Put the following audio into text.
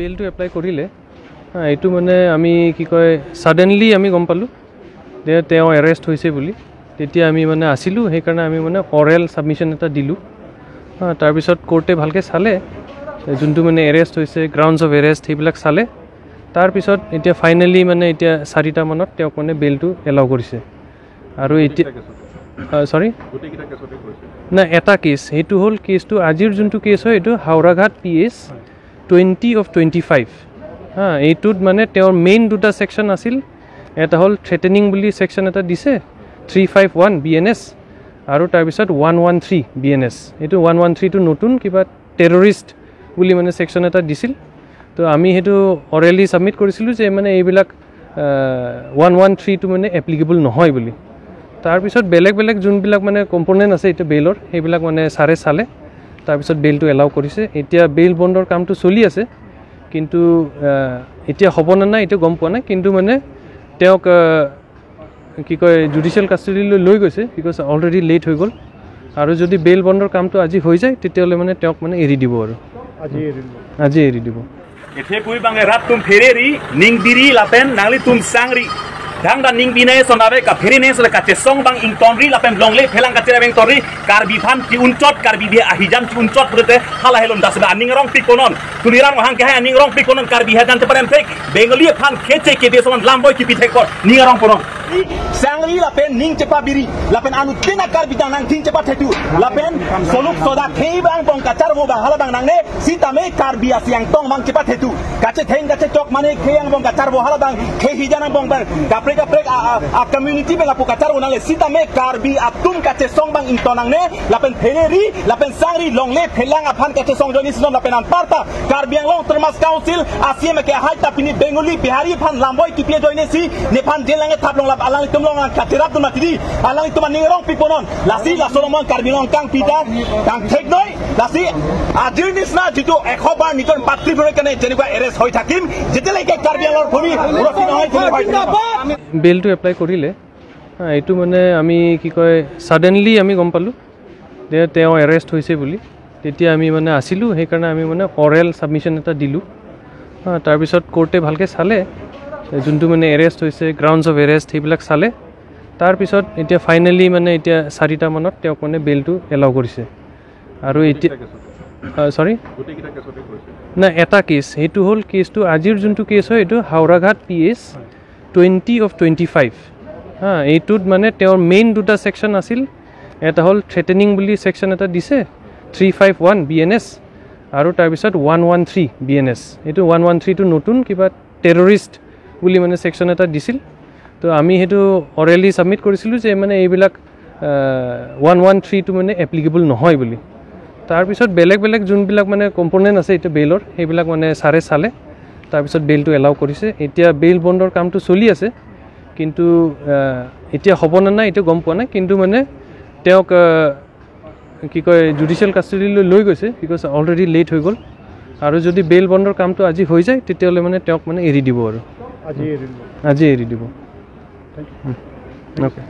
বেলটো apply কৰিলে এইটো মানে আমি কি কয় ছাডেনলি আমি গম পালোঁ যে তেওঁ এৰেষ্ট হৈছে বুলি। তেতিয়া আমি মানে আছিলোঁ, সেইকাৰণে আমি মানে অৰেল ছাবমিশ্যন এটা দিলোঁ। তাৰপিছত কোৰ্টে ভালকৈ চালে, যোনটো মানে এৰেষ্ট হৈছে, গ্ৰাউণ্ডছ অফ এৰেষ্ট সেইবিলাক চালে। তাৰপিছত এতিয়া ফাইনেলি মানে এতিয়া 4টামানত তেওঁক মানে বেলটো এলাউ কৰিছে। আৰু এতিয়া চৰি নাই, এটা কেছ, সেইটো হ'ল কেছটো আজিৰ যোনটো কেছ হয় এইটো হাওৰাঘাট PS 20/25। হা, এইটোত মানে তেওঁৰ মেইন দুটা ছেকশ্যন আছিল। এটা হ'ল থ্ৰেটেনিং বুলি ছেকশ্যন এটা দিছে 351 BNS, আৰু তাৰপিছত 113 BNS। এইটো 113টো নতুন কিবা টেৰৰিষ্ট বুলি মানে ছেকশ্যন এটা দিছিল। তো আমি সেইটো অৰেলি ছাবমিট কৰিছিলোঁ যে মানে এইবিলাক 113টো মানে এপ্লিকেবল নহয় বুলি। তাৰপিছত বেলেগ বেলেগ যোনবিলাক মানে কম্পনেণ্ট আছে এতিয়া বেইলৰ, সেইবিলাক মানে ছাৰে চালে, তাৰপিছত বেইলটো এলাউ কৰিছে। এতিয়া বেইল বণ্ডৰ কামটো চলি আছে, কিন্তু এতিয়া হ'বনে নাই এইটো গম পোৱা নাই। কিন্তু মানে তেওঁক কি কয় জুডিচিয়েল কাষ্টডিলৈ লৈ গৈছে, because already late হৈ গ'ল। আৰু যদি বেইল বণ্ডৰ কামটো আজি হৈ যায় তেতিয়াহ'লে মানে তেওঁক মানে এৰি দিব, আৰু আজি এৰি দিব। Dang dan ning bine sonabe ka pheri ne sole ka chesong bang ing tonri lapen longle phelang ka chera beng tonri karbi phan ti unchot karbi bi ahijan ti unchot prete hala helon dasba aning rong pikonon tuniran hang ke aning rong pikonon karbi hajan te parem thek bengali phan kheche ke be son lamboy ki pithe kor ning rong ponon sangli lapen ning chepa biri lapen anu tina karbi dang nang thing chepa thetu lapen soluk soda thei bang bong ka char bo ba hala bang nang ne sitame karbi asyang tong bang chepa thetu kache theng kache chok mane kheyang bong ka char bo hala bang khe hijan bong bang kaprek a community bang apu kacar unang le sitame karbi atum kache song bang intonang ne lapen pheleri lapen sangri long le phelang aphan kache song joni sinom lapen an parta karbi ang long termas council asiem ke haita pini bengali bihari phan lamboy kipie joine si ne phan jelang thap long lap alang tum long kacherap tum natidi alang tum ningrong piponon lasi la solomon karbi long kang pita kang thek noi lasi আজিৰ নিচিনা যিটো 100 বাৰ নিজৰ মাতৃভূমিৰ কাৰণে যেনেকুৱা arrest হৈ থাকিম যেতিয়ালৈকে কাৰ্বি আংলঙৰ ভূমি উৰতি নহয়। বেলটো এপ্লাই কৰিলে এইটো মানে আমি কি কয় ছাডেনলি আমি গম পালোঁ যে তেওঁ এৰেষ্ট হৈছে বুলি। তেতিয়া আমি মানে আছিলোঁ, সেইকাৰণে আমি মানে অৰেল ছাবমিশ্যন এটা দিলোঁ। তাৰপিছত কোৰ্টে ভালকৈ চালে, যোনটো মানে এৰেষ্ট হৈছে, গ্ৰাউণ্ডছ অফ এৰেষ্ট সেইবিলাক চালে। তাৰপিছত এতিয়া ফাইনেলি মানে এতিয়া 4টামানত তেওঁক মানে বেলটো এলাউ কৰিছে। আৰু এতিয়া চৰি নাই, এটা কেছ, সেইটো হ'ল কেছটো আজিৰ যোনটো কেছ হয় এইটো হাওৰাঘাট PS 20/25। হা, এইটোত মানে তেওঁৰ মেইন দুটা ছেকশ্যন আছিল। এটা হ'ল থ্ৰেটেনিং বুলি ছেকশ্যন এটা দিছে 351 BNS, আৰু তাৰপিছত 113 BNS। এইটো 113টো নতুন কিবা টেৰৰিষ্ট বুলি মানে ছেকশ্যন এটা দিছিল। তো আমি সেইটো অৰেলি ছাবমিট কৰিছিলোঁ যে মানে এইবিলাক 113টো মানে এপ্লিকেবল নহয় বুলি। তাৰপিছত বেলেগ বেলেগ যোনবিলাক মানে কম্পনেণ্ট আছে এতিয়া বেইলৰ, সেইবিলাক মানে ছাৰে চালে, তাৰপিছত বেলটো এলাউ কৰিছে। এতিয়া বেইল বণ্ডৰ কামটো চলি আছে, কিন্তু এতিয়া হ'বনে নাই এইটো গম পোৱা নাই। কিন্তু মানে তেওঁক কি কয় জুডিচিয়েল কাষ্টডিলৈ লৈ গৈছে, because already late হৈ গ'ল। আৰু যদি বেইল বণ্ডৰ কামটো আজি হৈ যায় তেতিয়াহ'লে মানে তেওঁক মানে এৰি দিব, আৰু আজি এৰি দিব। অ'কে।